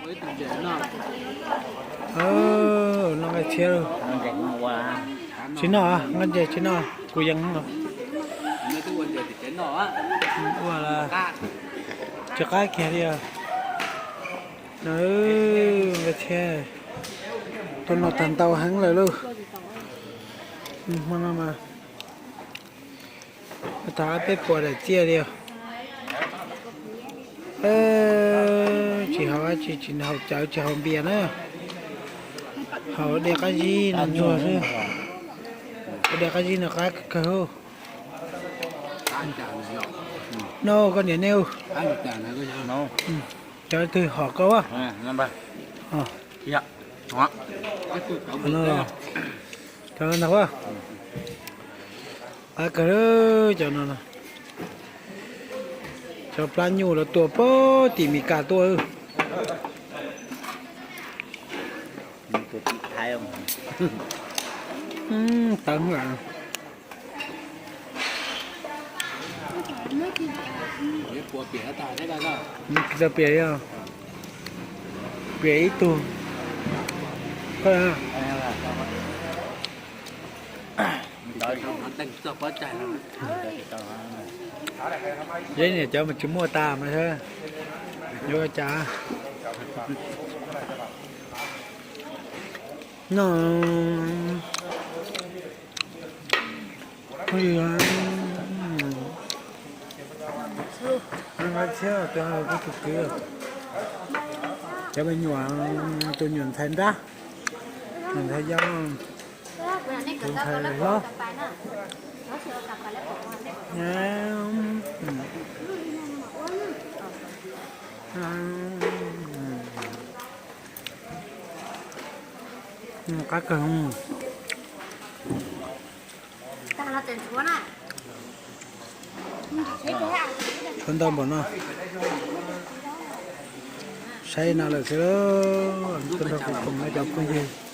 No nqaij tshiab. Tsis noj, nqaij ntses tsis noj, kuv yees. Ua tsis qab kiag li. Nqaij tshiab, tuaj noj tag ntau heev lawm lauj. Hmo no mas tag peb puas daim txiaj li. Tsis haus dab tsi, tsis haus cawv tsis haus npias na. Haus dej qab zib no ntsuag xwb. Haus dej qab zib no qab kawg. No koj niam nej, cov twg hom koj a? Cov no ntag a. Qab kawg cov no. Cov plab nyuj los tuaj puag tim Mes Kas tuaj. Tawv lawm. Tsis tau piam, piam ib tug. Yog niam cov mas tsis muaj tas mas yuav ua cas. No, nqaij tshiab, tus kwv, cov me nyuam, tus nyuam ntxhais nrab, nyuam ntxhais yau, tus ntxhais hlob. Qab kawg. Tshuav ntau npaum no, saib no lawm xwb. Tuaj nrog kuv koom no cov phooj ywg.